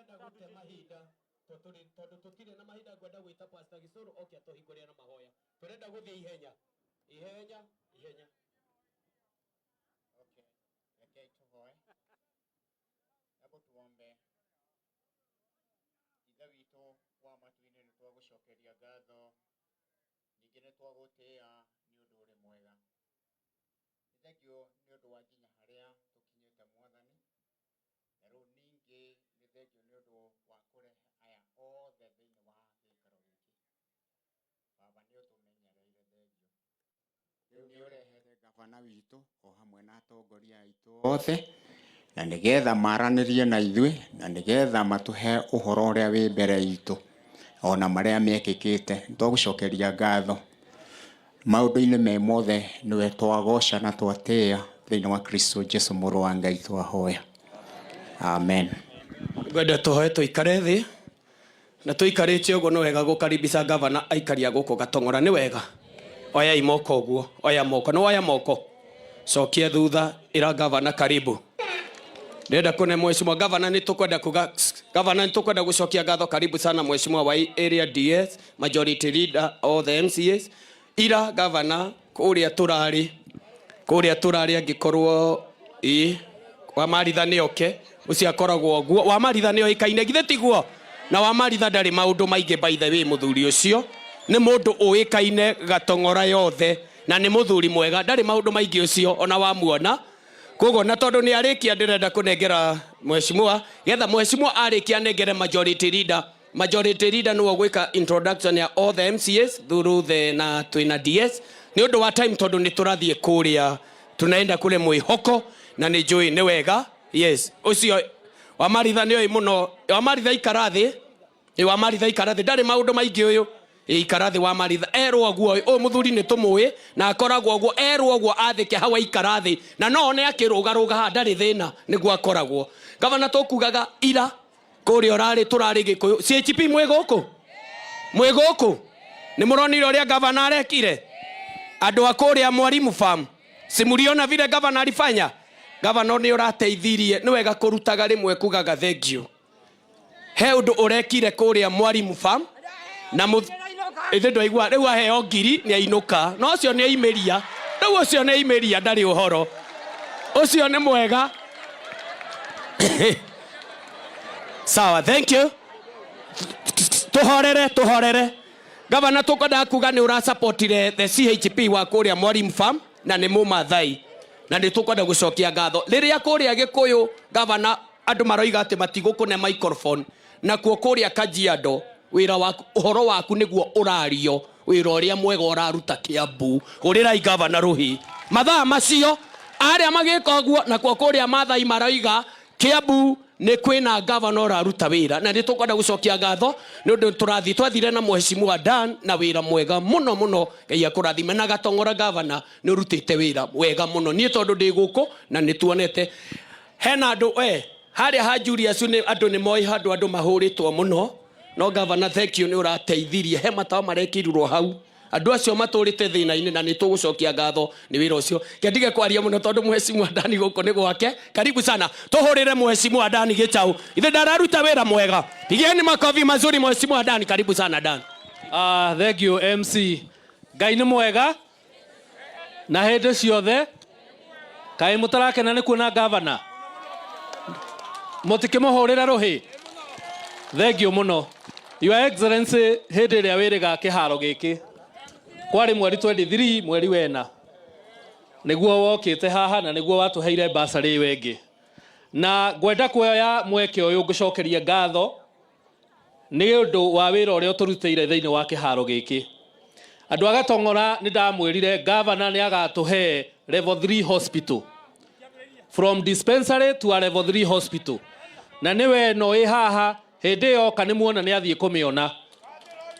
Tũtirenda gũte mahinda tondũ tũtirĩ na mahinda. Ngwenda gwĩta Pastor Gĩcũrũ oke atũhingũrĩre na mahoya. Tũrenda gũthiĩ ihenya ihenya ihenya. Okay, rekei tũhoe. Hebu tuombe. Ithe witũ wa matu-inĩ, nĩ twagũcokeria ngatho, ningĩ nĩ twagũtĩĩa nĩ ũndũ ũrĩ mwega. Nĩ thengiũ nĩ ũndũ wa nginya harĩa tũkinyĩte, Mwathani, na rĩu ningĩ nĩ thengiũ nĩ ũndũ wa kũrehe aya othe thĩinĩ wa gĩikaro gĩkĩ. Baba, nĩ ũtũmenyereire, thengiũ. Rĩu nĩ ũrehete gavana witũ o hamwe na atongoria aitũ othe, na nĩgetha maranĩrie na ithuĩ, na nĩgetha matũhe ũhoro ũrĩa wĩ mbere itũ ona marĩa mekĩkĩte. Nĩ twagũcokeria ngatho maũndũ-inĩ me mothe. Nĩwe twagoca na twatĩĩa. Thĩinĩ wa Kristo Jesu, mũrũ wa Ngai, twahoya, amen. Ngwenda tũhoe, tũikare thĩ, na tũikarĩte ũguo nĩ wega gũkaribisha gavana aikaria gũkũ Gatong'ora. Nĩ wega oyai moko ũguo, oya moko, nĩ woya moko, cokia thutha, ĩra gavana karibu. Ndĩrenda kũne mheshimiwa gavana, nĩ tũkwenda kuga gavana nĩ tũkwenda gũcokia ngatho. Karibu sana, mheshimiwa wa area DS, majority leader, all the MCAs. Ira gavana kũrĩa tũrarĩ, kũrĩa tũrarĩ, angĩkorwo ĩ Wamaritha nĩ oke, ũcio akoragwo ũguo. Wamaritha nĩ oĩkaine, githĩ tiguo? Na Wamaritha ndarĩ maũndũ maingĩ, by the way. Mũthuri ũcio nĩ mũndũ ũĩkaine Gatong'ora yothe na nĩ mũthuri mwega, ndarĩ maũndũ maingĩ ũcio ona wamuona. Koguo na tondũ nĩ arĩkia, ndĩrenda kũnengera mheshimiwa, getha mheshimiwa arĩkia anengere majority leader. Majority leader nĩwe ũgwĩka introduction ya all the MCAs through the na twĩna DS nĩ ũndũ wa time, tondũ nĩ tũrathiĩ kũrĩa, tunaenda kule mwĩhoko na nĩ njũĩ nĩ wega. Yes, ũcio Wamaritha nĩ oĩ mũno. Wamaritha, ikara thĩ. Ĩ Wamaritha, ikara thĩ, ndarĩ maũndũ maingĩ ũyũ. Ĩ ikara thĩ, Wamaritha. Erwo ũguo, ũyũ mũthuri nĩ tũmũĩ na akoragwo ũguo. Erwo ũguo athĩke hau, aikara thĩ, na no one akĩrũgarũga haha, ndarĩ thĩna, nĩguo akoragwo. Gavana, tũkugaga ira kũrĩa ũrarĩ, tũrarĩ Gĩkũyũ CHP. Mwĩ gũkũ, mwĩ gũkũ, nĩ mũronire ũrĩa gavana arekire andũ a kũrĩa Mwalimu Farm? Si mliona vile gavana alifanya? Gavana nĩ ũrateithirie. Nĩ wega kũrutaga rĩmwe kugaga thank you. He ũndũ ũrekire kũrĩa Mwalimu Farm na ithe ndwaigua rĩu aheo ngiri nĩ ainũka, no ũcio nĩ aimĩria rĩu, ũcio nĩ aimĩria, ndarĩ ũhoro ũcio, nĩ mwega. Sawa, thank you. Tuhorere, tuhorere. Gavana, tukwendaga kuga nĩ ũrasupportire the CHP wa kũrĩa Mwalimu Farm na nĩ Mũmathai, na nĩ tũkwenda gũcokia ngatho. Rĩrĩa kũrĩa Gĩkũyũ, gavana, andũ maroiga atĩ matigũkũne microphone, nakuo kũrĩa Kajiado wĩra waku, ũhoro waku nĩguo ũrario, wĩra ũrĩa mwega ũraruta Kiambu. Hũrĩrai gavana rũhĩ. Mathaa macio arĩa magĩka ũguo, nakuo kũrĩa Mathai maroiga Kiambu nĩ kwĩna gavana ũraruta wĩra, na nĩ tũkwenda gũcokia ngatho nĩ ũndũ tũrathiĩ twathire na mheshimiwa Dan na wĩra mwega mũno mũno. Ngai akũrathime. Na Gatong'ora, gavana, nĩ ũrutĩte wĩra wega mũno. Niĩ tondũ ndĩ gũkũ na nĩ tuonete hena andũ we harĩa ha Julius, nĩ andũ nĩ moĩ handũ andũ mahũrĩtwo mũno. No gavana, thank you, nĩ ũrateithirie. He matawa marekĩrirwo hau, andũ acio matũrĩte thĩna-inĩ, na nĩ tũgũcokia ngatho nĩ wĩra ũcio. Kendige kwaria mũno tondũ mheshimiwa Dani gũkũ nĩ gwake. Karibu sana, tũhũrĩre mheshimiwa Dani gĩcaũ. Ithe ndararuta wĩra mwega? Pigieni makofi mazuri mheshimiwa Dani. Karibu sana, Dan. Thank you, MC. Ngai nĩ mwega na hĩndĩ ciothe. Kaĩ mũtarakena nĩ kuona gavana? Mũtikĩmũhũrĩre rũhĩ. Thank you mũno. Your Excellency, hĩndĩ ĩrĩa wĩrĩga kĩharo gĩkĩ kwarĩ mweri 23 mweri wena, nĩguo wokĩte haha na nĩguo watũheire basarĩ ĩyo ĩngĩ, na ngwenda kuoya mweke ũyũ ngũcokerie ngatho nĩ ũndũ wa wĩra ũrĩa ũtũrutĩire thĩinĩ wa kĩharo gĩkĩ. Andũ a Gatong'ora, nĩ ndamwĩrire gavana nĩ agatũhe level 3 hospital, from dispensary to a level 3 hospital, na nĩwe ĩno ĩ haha. Hĩndĩ ĩyo oka nĩ muona nĩ athiĩ kũmĩona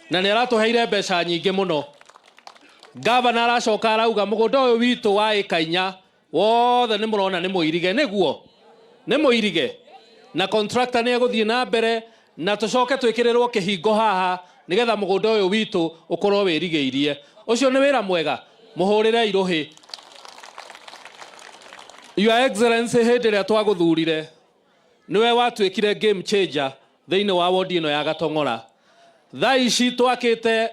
na nĩ aratũheire mbeca nyingĩ mũno. Gavana aracoka arauga mũgũnda ũyũ witũ wa ĩka 4 wothe nĩ mũrona nĩ mũirige, nĩguo nĩ mũirige, na contractor nĩ egũthiĩ na mbere na tũcoke twĩkĩrĩrwo kĩhingo haha nĩgetha mũgũnda ũyũ witũ ũkorwo wĩrigĩirie. Ũcio nĩ wĩra mwega, mũhũrĩrei rũhĩ. Your Excellency, hĩndĩ ĩrĩa twagũthurire, nĩwe watuĩkire game changer. Thĩinĩ wa wodi ĩno ya Gatong'ora, thaa ici twakĩte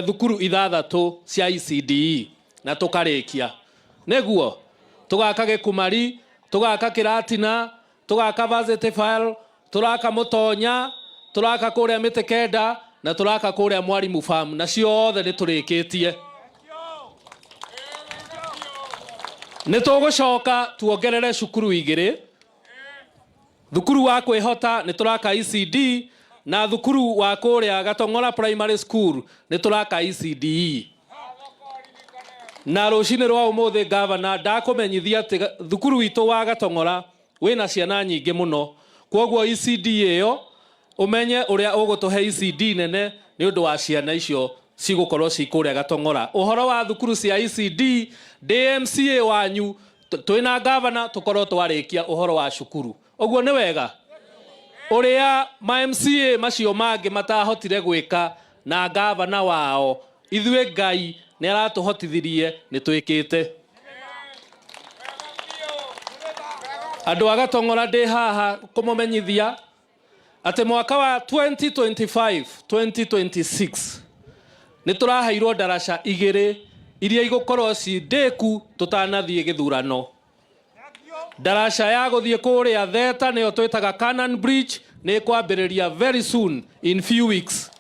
thukuru ithathatũ cia ECDE na tũkarĩkia. Nĩguo tũgaka Gĩkumari, tũgaka Kĩratina, tũgaka Varsity File, tũraka Mũtonya, tũraka kũrĩa Mĩtĩ Kenda, na tũraka kũrĩa Mwarimu Farm, na ciothe nĩ tũrĩkĩtie. Nĩ tũgũcoka tuongerere cukuru igĩrĩ. Thukuru wa Kwĩhota nĩ tũraka ECD, na thukuru wa kũrĩa Gatong'ora Primary School nĩ tũraka ECDE. Na rũcinĩ rwa ũmũthĩ, gavana, ndakũmenyithia atĩ thukuru witũ wa Gatong'ora wĩna ciana nyingĩ mũno, kwoguo ECD ĩyo ũmenye ũrĩa ũgũtũhe ECD nene nĩ ũndũ wa ciana icio cigũkorwo ci kũrĩa Gatong'ora. Ũhoro wa thukuru cia ECD, ndĩ MCA wanyu, twĩna gavana tũkorwo twarĩkia ũhoro wa cukuru. Ũguo nĩ wega ũrĩa ma MCA macio mangĩ matahotire gwĩka na gavana wao, ithuĩ Ngai nĩ aratũhotithirie, nĩ twĩkĩte. Andũ a Gatong'ora, ndĩ haha kũmũmenyithia atĩ mwaka wa 2025 2026 nĩ tũraheirwo ndaraca igĩrĩ iria igũkorwo ci ndĩku tũtanathiĩ gĩthurano. Ndaraca ya gũthiĩ kũrĩa Theta, nĩyo twĩtaga Canaan Bridge, nĩ ĩkwambĩrĩria very soon, in few weeks,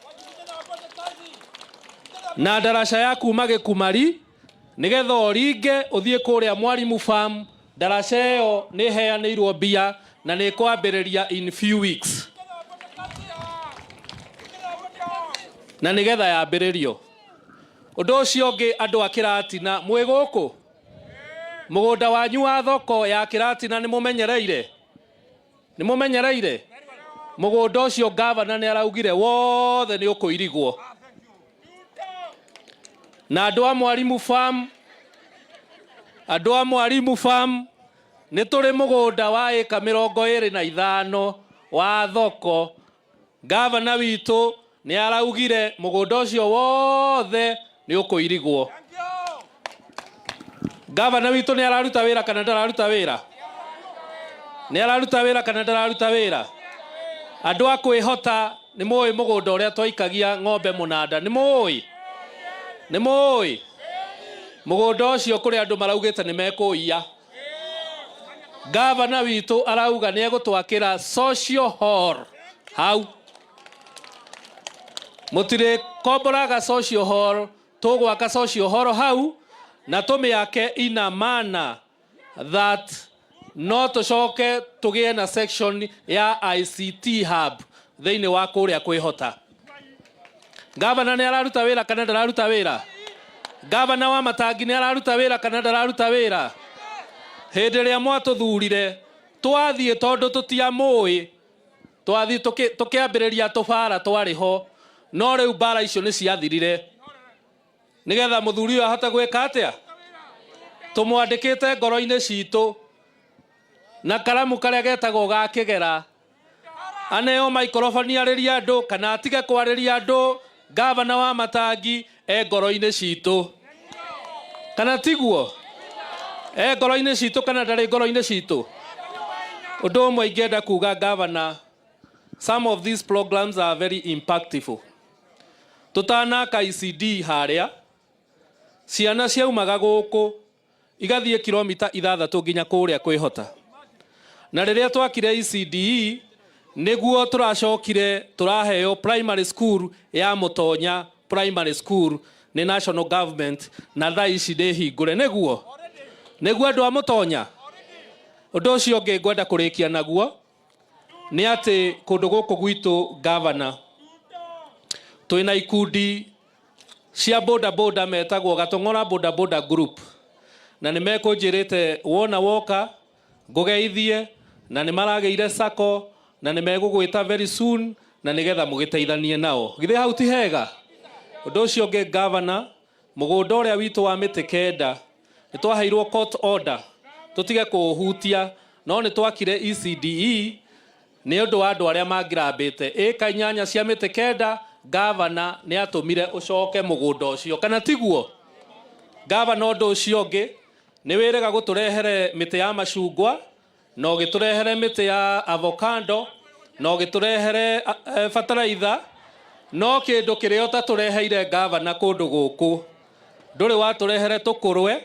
na ndaraca ya kuma Gĩkumari nĩgetha ũringe ũthiĩ kũrĩa Mwarimu Farm, ndaraca ĩyo nĩ ĩheanĩirwo mbia na nĩ ĩkwambĩrĩria in few weeks, na nĩgetha yambĩrĩrio. Ũndũ ũcio ũngĩ, andũ a Kĩratina mwĩ gũkũ, mũgũnda wanyu wa thoko ya Kĩratina nĩ mũmenyereire, nĩ mũmenyereire mũgũnda ũcio. Gavana nĩ araugire wothe nĩ ũkũirigwo. Na andũ a Mwarimu Farm, andũ a Mwarimu Farm, nĩ tũrĩ mũgũnda wa ĩka 25 wa thoko. Gavana witũ nĩ araugire mũgũnda ũcio wothe nĩ ũkũirigwo. Gavana witũ nĩ araruta wĩra kana ndararuta wĩra? Nĩ araruta wĩra kana ndararuta wĩra? Andũ a Kwĩhota, nĩ mũĩ mũgũnda ũrĩa twaikagia ng'ombe mũnanda? Nĩ mũĩ? Nĩ mũĩ mũgũnda ũcio kũrĩ andũ maraugĩte nĩ mekũiya? Gavana witũ arauga nĩ egũtwakĩra social hall hau. Mũtirĩ komboraga social hall, tũgwaka social hall hau na tũmĩake ina mana that no tũcoke tũgĩe na section ya ICT hub thĩinĩ wa kũrĩa Kwĩhota. Gavana nĩ araruta wĩra kana ndararuta wĩra? Gavana wa Matangi nĩ araruta wĩra kana ndararuta wĩra? Hĩndĩ ĩrĩa mwatũthurire, twathiĩ tondũ tũtiamũĩ, twathiĩ tũkĩambĩrĩria tũbara twarĩ ho, no rĩu mbara icio nĩ ciathirire, nĩgetha mũthuri ũyũ ahote gwĩka atĩa? Tũmwandĩkĩte ngoro-inĩ citũ na karamu karĩa getagwo ga kĩgera. Aneo maikoroboni arĩrie andũ kana atige kwarĩria andũ, gavana wa Matangi e ngoro-inĩ citũ, kana tiguo? E ngoro-inĩ citũ kana ndarĩ ngoro-inĩ citũ? Ũndũ ũmwe ingĩenda kuga, gavana, some of these programs are very impactful. Tũtanaka ECD harĩa, ciana ciaumaga gũkũ igathiĩ kilomita 6 nginya kũrĩa Kwĩhota. Na rĩrĩa twakire ECDE, nĩguo tũracokire tũraheo primary school ya Mũtonya Primary School nĩ national government, na thaa ici nĩ hingũre. Nĩguo, nĩguo, andũ a Mũtonya? Ũndũ ũcio ũngĩ ngwenda kũrĩkia naguo nĩ atĩ kũndũ gũkũ gwitũ, gavana, twĩna ikundi cia boda boda metagwo Gatong'ora Boda Boda Group, na nĩ mekũnjĩrĩte wona woka ngũgeithie, na nĩ maragĩire sako na nĩ megũgwĩta very soon, na nĩgetha mũgĩteithanie nao. Githĩ hau ti hega? Ũndũ ũcio ũngĩ, gavana, mũgũnda ũrĩa witũ wa Mĩtĩ Kenda, nĩ twaheirwo court order tũtige kũũhutia, no nĩ twakire ECDE nĩ ũndũ wa andũ arĩa mangĩrambĩte ĩka 8 cia Mĩtĩ Kenda. Gavana nĩ atũmire ũcoke mũgũnda ũcio, kana tiguo, gavana? Ũndũ ũcio ũngĩ, nĩ wĩrĩga gũtũrehere mĩtĩ ya macungwa na ũgĩtũrehere mĩtĩ ya avocado. Na ũgĩtũrehere bataraitha, no kĩndũ kĩrĩa ũtatũreheire gavana kũndũ gũkũ ndũrĩ watũrehere tũkũrwe,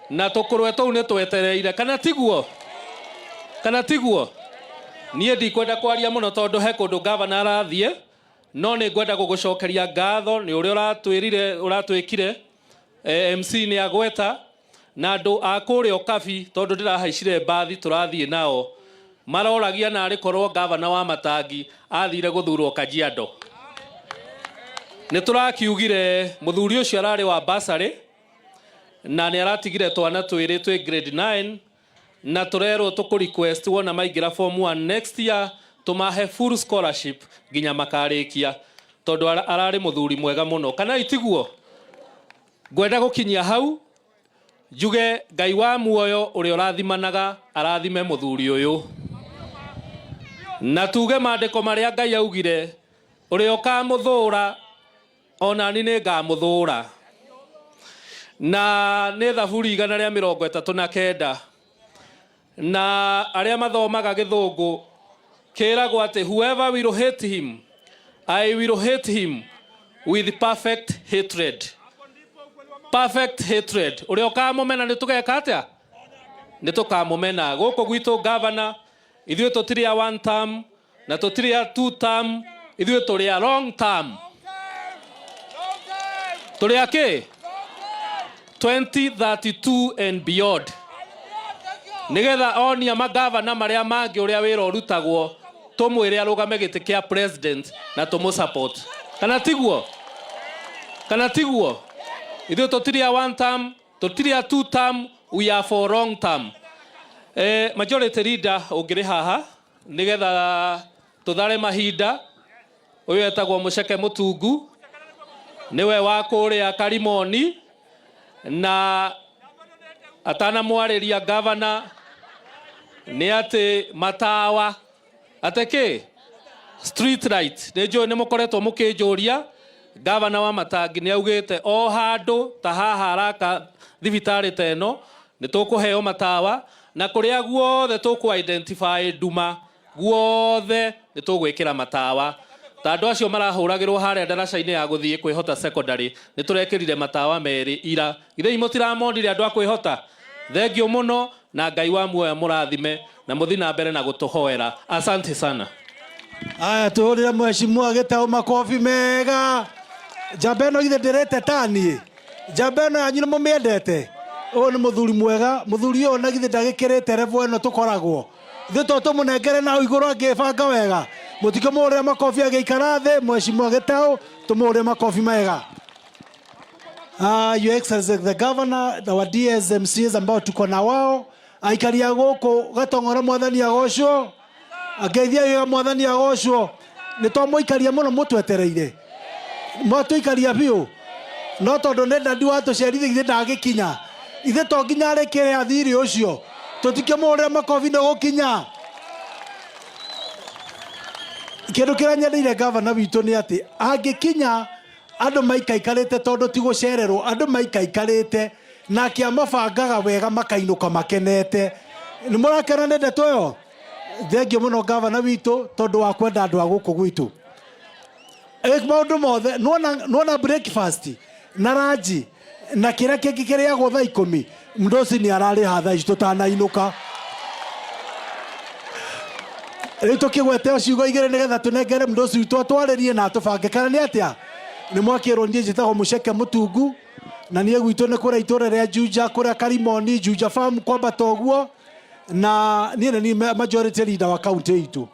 na tũkũrwe tũu nĩ twetereire. Kana tiguo? Kana tiguo? Niĩ ndikwenda kwaria mũno tondũ he kũndũ gavana arathiĩ, no nĩ ngwenda gũgũcokeria ngatho nĩ ũrĩa ũratwĩrire ũratwĩkire. MC nĩ agweta na andũ a kũrĩa Ũkabi, tondũ ndĩrahaicire mbathi tũrathiĩ nao, maroragia narĩ korwo gavana wa Matangi athire gũthurwo Kajiado. Nĩ tũrakiugire mũthuri ũcio ararĩ wa basarĩ na nĩ aratigire twana twĩrĩ twĩ grade 9, na tũrerwo tũkũ request wona maingĩra form 1 next year tũmahe full scholarship nginya makarĩkia, tondũ ararĩ mũthuri mwega mũno. Kana itiguo? Ngwenda gũkinyia hau njuge Ngai wa muoyo ũrĩa ũrathimanaga arathime mũthuri ũyũ, na tuge maandĩko marĩa Ngai augire, ũrĩa ũkamũthũra onani nĩ ngamũthũra, na nĩ Thaburi 139, na arĩa mathomaga gĩthũngũ kĩragwo atĩ whoever will hate him, I will hate him with perfect hatred. Perfect hatred. Ũrĩa ũkamũmena nĩ tũgeka atĩa? Nĩ tũkamũmena. Gũkũ gwitũ gavana, ithuĩ tũtirĩ a one term na tũtirĩ a two term, ithuĩ tũrĩ a long term. Tũrĩ a kĩ? 2032 and beyond, nigetha onia magavana marĩa mangĩ ũrĩa wĩra ũrutagwo, tũmwĩre arũgame gĩtĩ kĩa president na tũmũ support. Kana tiguo? Kana tiguo? Ithuĩ tũtirĩ a one term, tũtirĩ a two term, we are for long term. Majority leader ũngĩrĩ haha nigetha tũthare mahinda, ũyũ etagwo Mũceke Mũtungu, nĩwe wa kũrĩa Karimoni, na atanamwarĩria gavana nĩ atĩ matawa atĩ kĩ street light nĩ njũĩ nĩ mũkoretwo mũkĩnjũria. Gavana wa Matangi nĩ augĩte o handũ ta haha araka thibitarĩ ta ĩno nĩ tũkũheo matawa, na kũrĩa guothe tũkũ identify nduma guothe nĩ tũgwĩkĩra matawa, ta andũ acio marahũragĩrwo harĩa ndaraca-inĩ ya gũthiĩ kwĩhota secondary, nĩ tũrekĩrire matawa merĩ ira. Githĩ mũtiramonire andũ a kwĩhota? Thengiũ mũno, na Ngai wa muoyo mũrathime na mũthi na mbere na gũtũhoera. Asante sana. Aya, tuhurire mheshimiwa Gitau makobi mega. Njamba ĩno githĩ ndĩrĩte taniĩ? Njamba ĩno yanyu nĩ mũmĩendete? Ũyũ nĩ mũthuri mwega. Mũthuri ũyũ na githĩ ndagĩkĩrĩte level ĩno tũkoragwo ithuĩ, to tũmũnengere na hau igũrũ angĩbanga wega. Mũtikĩmũhũrĩre makobi agĩikara thĩ. Mheshimiwa Gitau, tũmũhũrĩre makobi mega. Your Excellency the Governor, our DS MCAs ambao tuko na wao, aikari a gũkũ Gatong'ora, Mwathani agocwo. Angeithia wega. Mwathani agocwo. Nĩ twamũikaria mũno, mũtwetereire, mwatũikaria biũ, no tondũ nĩ ndandi watũcerithia, ithuĩ ndagĩkinya, ithuĩ to nginya arĩkĩrĩa thirĩ ũcio. Tũtikĩmũhũrĩra makobi nĩ gũkinya. Kĩndũ kĩrĩa nyendeire gavana witũ nĩ atĩ angĩkinya andũ maikaikarĩte, tondũ ti gũcererwo, andũ maikaikarĩte nake amabangaga wega makainũka makenete. Nĩ mũrakena nĩ ndeto ĩyo? Thengio mũno gavana witũ tondũ wa kwenda andũ a gũkũ gwitũ. Maũndũ mothe nĩwona, nĩwona breakfast na lunch na kĩrĩa kĩngĩ kĩrĩagwo thaa 10, mdosi nĩ ararĩha thaa ici tũtanainũka. Rĩu tũkĩgwete o ciugo igĩrĩ nĩgetha tũnengere mdosi witũ atwarĩrie na atũbange, kana nĩ atĩa? Nĩ mwakĩrwo niĩ njĩtagwo Mũceke Mũtungu, na niĩ gwitũ nĩ kũrĩa itũũra rĩa Juja, kũrĩa Karimoni, Juja Farm kwambata ũguo, na niĩ nĩ niĩ majority leader wa kaunti itũ.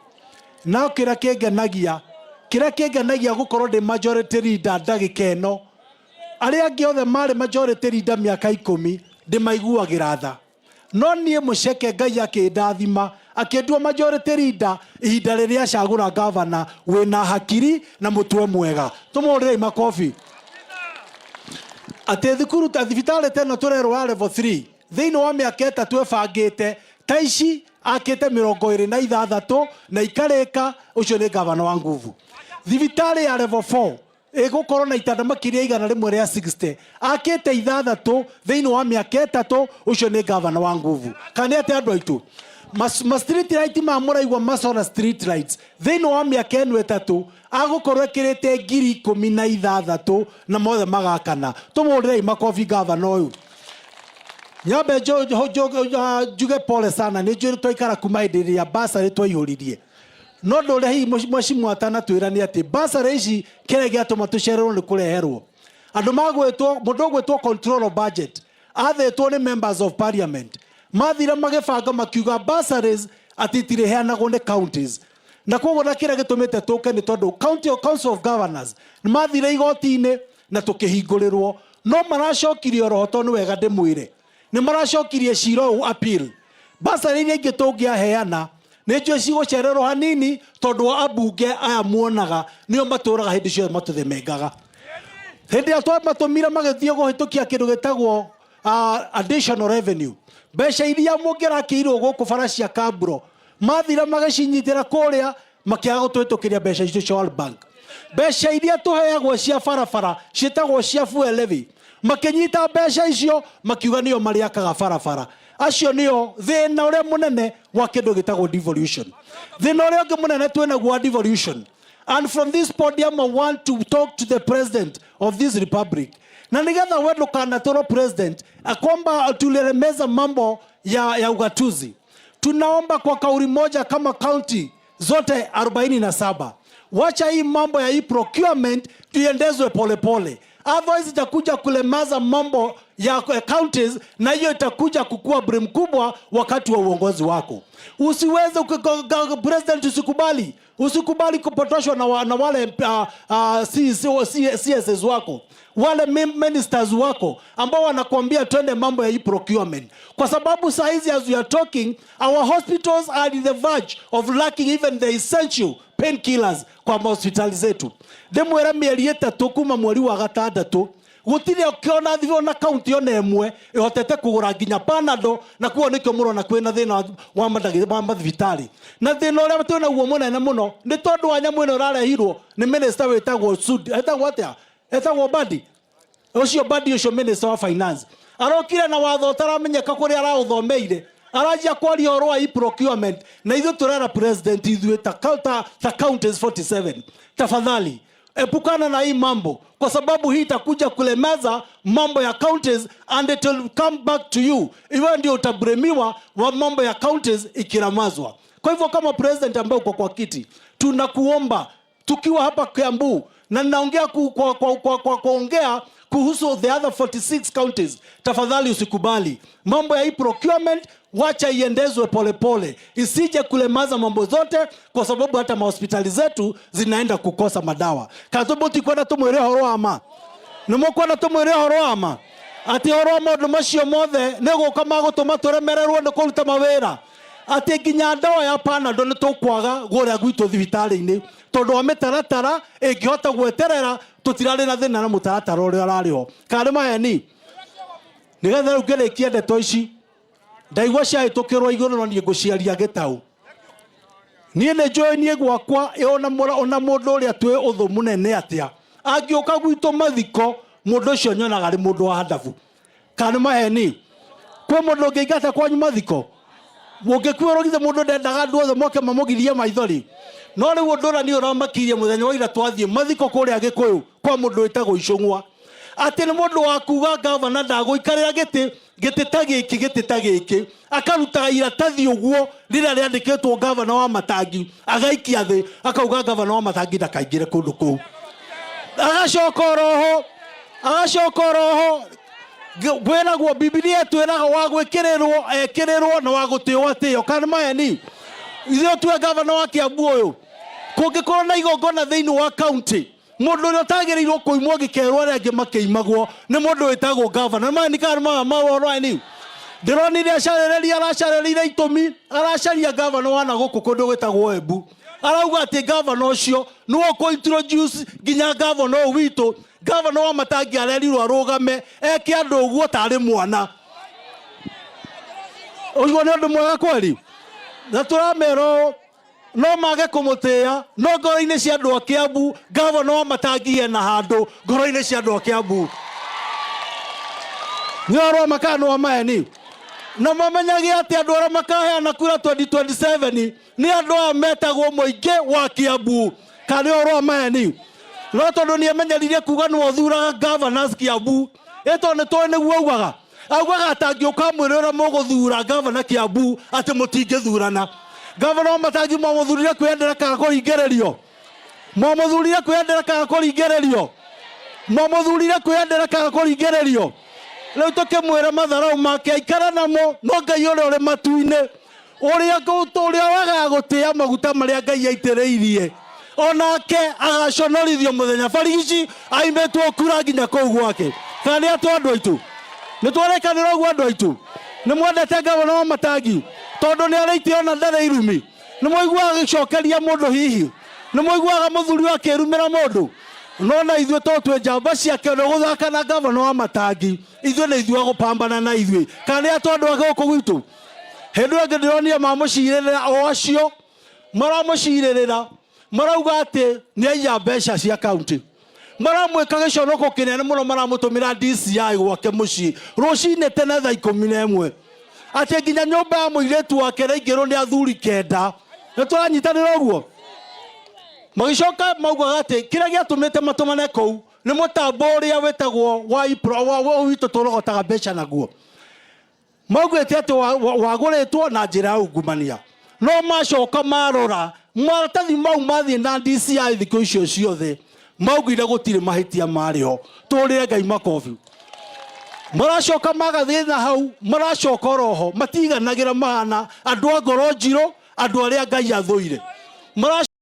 No kĩrĩa kĩngenagia gũkorwo ndĩ majority leader ndagĩka ĩno, arĩa angĩ othe marĩ majority leader mĩaka 10 ndĩmaiguagĩra tha, no niĩ Mũceke Ngai akĩndathima akĩndua majority leader ihinda rĩrĩa acagũra gavana wĩna hakiri na mũtwe mwega. Tũmũhũrĩrei makobi. Atĩ thukuru ta thibitarĩ ta ĩno tũrerwo ya level 3 thĩinĩ wa mĩaka 3 ĩbangĩte ta ici akĩte 26 na ikarĩka. Ũcio nĩ gavana wa nguvu. Thibitarĩ ya level 4. Ĩgũkorwo na itanda makĩria 160, akĩte 6 thĩinĩ wa mĩaka 3. Ũcio nĩ gavana wa nguvu. Kana nĩ atĩ andũ aitũ ma street light ma mũraigua, ma solar street lights, thĩinĩ wa mĩaka ĩno 3 agũkorwo ĩkĩrĩte 16,000 na mothe magakana. Tũmũrĩrei makobi gavana ũyũ. Nyambe njuge pole sana, nĩ njũĩ twaikara kuma hĩndĩ ĩrĩa bursary twaihũririe, no ndå ũrĩa hihi mheshimiwa atanatwĩra nĩ atĩ bursary ici kĩrĩa gĩatũma tũcererwo nĩ kũreherwo andũ magwĩtwo mũndũ ũgwĩtwo control of budget athĩtwo nĩ members of parliament, mathire magĩbanga makiuga bursaries atĩ itirĩheanagwo nĩ counties, na koguo na kĩrĩa gĩtũmĩte tũke nĩ tondũ county council of governors nĩ mathire igoti-inĩ na tũkĩhingũrĩrwo, no maracokirie oroho tondũ nĩ wega ndĩmwĩre nĩ maracokirie cira ũyũ appeal. Bursary iria ingĩ tũngĩaheana nĩ njũĩ cigũcererwo hanini tondũ wa ambunge aya muonaga nĩo matũraga hĩndĩ ciothe matũthemengaga. Hĩndĩ ĩrĩa twamatũmire magĩthiĩ kũhĩtũkia kĩndũ gĩtagwo additional revenue, mbeca iria mũngĩrakĩirwo gũkũ bara cia Kamburo, mathire magĩcinyitĩra kũrĩa, makĩaga gũtũhĩtũkĩria mbeca icio cia World Bank. Mbeca iria tũheagwo cia barabara ciĩtagwo cia fuel levy, makĩnyita mbeca icio makiuga nĩo marĩakaga barabara. Acio nĩo thĩna ũrĩa mũnene wa kĩndũ gĩtagwo devolution. Thĩna ũrĩa ũngĩ mũnene twĩnaguo wa devolution, and from this podium I want to talk to the president of this republic, na nigetha we ndũkanatũrwo president kwamba tulilemeza mambo ya ugatuzi, tunaomba kwa kauli moja kama county zote 47, wacha hii mambo ya hii procurement tuiendezwe polepole, otherwise itakuja kulemaza mambo ya counties na hiyo itakuja kukua blame kubwa wakati wa uongozi wako. Usiweze president, usikubali kupotoshwa na wale CSS wako, wale ministers wako ambao wanakuambia twende mambo ya e-procurement, kwa sababu saa hizi as we are talking our hospitals are in the verge of lacking even the essential painkillers kwa mahospitali zetu. Ndĩmwĩre mĩeri 3 kuma mweri wa gatandatũ gũtirĩ ũkĩona ona kaunti ona ĩmwe ĩhotete kũgũra nginya Panado, na kuo nĩkĩo mũrona kwĩna thĩna wa mathibitarĩ. Na thĩna ũrĩa twĩnaguo mũnene mũno nĩ tondũ wa nyamũ ĩno ĩrarehirwo nĩ minister wĩtagwo Sudi, etagwo atĩa, etagwo Badi ũcio, Badi ũcio minister wa finance arokire na watho ũtaramenyeka kũrĩa araũthomeire, aranjia kwaria ũhoro wa e-procurement, na ithuĩ tũrera president, ithuĩ ta counties 47, tafadhali epukana na hii mambo kwa sababu hii itakuja kulemeza mambo ya counties and it will come back to you. Iwe ndio utablamiwa wa mambo ya counties ikilamazwa. Kwa hivyo kama president ambaye uko kwa kiti, tunakuomba tukiwa hapa Kiambu, na ninaongea kwa kuongea kuhusu the other 46 counties, tafadhali usikubali mambo ya hii procurement, wacha iendezwe polepole, isije kulemaza mambo zote, kwa sababu hata mahospitali zetu zinaenda kukosa madawa. Katũmbũ kwenda tũmwĩre ũhoro wa ma, nĩ mũkwenda tũmwĩre ũhoro wa ma atĩ ũhoro wa maũndũ macio mothe nĩ gũka magũtũma tũremererwo nĩ kũruta mawĩra, atĩ nginya ndawa ya Panado nĩ tũkwaga kũrĩa gwitũ thibitarĩ-inĩ tondũ wa mĩtaratara ĩngĩhota gweterera. Tũtirarĩ na thĩna na mũtaratara ũrĩa ũrarĩ ho. Kana nĩ maheni? Nĩgetha rĩu ngĩrĩkie ndeto ici, ndaigua ciahĩtũkĩrwo igũrũ, no niĩ ngũciaria gĩtau. Niĩ nĩ njũĩ niĩ gwakwa ona mũndũ ũrĩa twĩ ũthũ mũnene atĩa angĩũka gwitũ mathiko, mũndũ ũcio nyonaga arĩ mũndũ wa handabu. Kana nĩ maheni? Kwĩ mũndũ ũngĩingata kwanyu mathiko ũngĩkuĩrwo githĩ mũndũ ndendaga andũ othe moke mamũgirie maithori? No rĩu ũndũ ũrĩa niĩ ũramakirie, mũthenya wa ira twathiĩ mathiko kũrĩa Gĩkũyũ kwa mũndũ wĩtagwo Icũng'wa, atĩ nĩ mũndũ wa kuga gavana ndagũikarĩra gĩtĩ ta gĩkĩ, gĩtĩ ta gĩkĩ, akarutaga iratathi ũguo rĩrĩa rĩandĩkĩtwo gavana wa Matangi, agaikia thĩ, akauga gavana wa Matangi ndakaingĩre kũndũ kũu. Agacoka oroho kwĩragwo Bibilia ĩtwĩraga wa gwĩkĩrĩrwo ekĩrĩrwo na wa gũtĩo atĩo. Kana maheni? Ithuĩ tue gavana wa Kiambu ũyũ, kũngĩkorwo na igongona thĩinĩ wa county, mũndũ ũrĩa ũtagĩrĩirwo kũimwo gĩkerwo arĩa angĩ makĩimagwo nĩ mũndũ wĩtagwo gavana. Nĩ maheni kana nĩ maũhoro? Ndĩronire acarĩrĩria, aracarĩrĩire itũmi, aracaria gavana wa na gũkũ kũndũ gwĩtagwo Embu, arauga atĩ gavana ũcio nĩwe ũkũ introduce nginya gavana ũyũ witũ. Gavana wa Matangi arerirwo arũgame eke andũ ũguo tarĩ mwana. Ũguo nĩ ũndũ mwega kweri? Na tũramera ũũ. No mage kũmũtĩĩa, no ngoro-inĩ cia andũ a Kiambu, gavana wa Matangi ena handũ ngoro-inĩ cia andũ a Kiambu. Nĩ ũhoro wa ma kana nĩ wa maheni? Na mamenyage atĩ andũ arĩa makaheana kura 2027 nĩ andũ aya metagwo mũingĩ wa Kiambu. Kana nĩ ũhoro wa maheni? No tondũ nĩ emenyeririe kuga nĩwe ũthuraga governors Kiambu, ĩ tondũ nĩ tũĩ nĩguo augaga. Augaga atangĩũka amwĩre ũrĩa mũgũthura gavana Kiambu atĩ mũtingĩthurana. Gavana wa Matangi mwamũthurire kwĩyendera kana kũringĩrĩrio? Mwamũthurire kwĩyendera kana kũringĩrĩrio? Mwamũthurire kwĩyendera kana kũringĩrĩrio? Rĩu tũkĩmwĩra matharau make aikara namo, no Ngai ũrĩa ũrĩ matu-inĩ, ũrĩa ũrĩa wagaga gũtĩa maguta marĩa Ngai aitĩrĩirie, onake agaconorithio mũthenya barigici aimĩtwo kura nginya kũu gwake. Kana nĩ atũ andũ aitũ? Nĩ twarĩkanĩra ũguo andũ aitũ? Nĩ mwendete gavana wa Matangi tondũ nĩ arĩ itĩo na ndarĩ irumi? Nĩ mwaiguaga agĩcokeria mũndũ hihi? Nĩ mwaiguaga mũthuri ũyũ akĩrumĩra mũndũ? No na ithuĩ tondũ twĩ njamba ciake nĩ gũthaka na gavana wa Matangi, ithuĩ nĩ ithuĩ agũpambana na ithuĩ. Kana nĩ atũ andũ a gũkũ gwitũ? Hĩndĩ ĩyo ĩngĩ ndĩronire mamũcirĩrĩra o acio maramũcirĩrĩra marauga atĩ nĩ aiya mbeca cia kaunti. Maramwĩka gĩconoko kĩnene mũno, maramũtũmĩra DCI gwake mũciĩ rũcinĩ tene thaa 11, atĩ nginya nyũmba ya mũirĩtu wake ĩraingĩrwo nĩ athuri 9. Nĩ tũranyitanĩra ũguo? Magĩcoka maugaga atĩ kĩrĩa gĩatũmĩte matũmane kũu nĩ mũtambo ũrĩa wĩtagwo wa IPRO, wa witũ tũrogotaga mbeca naguo. Maugĩte atĩ wagũrĩtwo na njĩra ya ungumania. No macoka marora maratathi mau mathiĩ na DCI thikũ icio ciothe, maugire gũtirĩ mahĩtia marĩ ho. Tũrĩre Ngai makobi. Maracoka magathiĩ na hau, maracoka oroho, matiganagĩra mahana andũ a ngoro njirũ, andũ arĩa Ngai athũire. Maracoka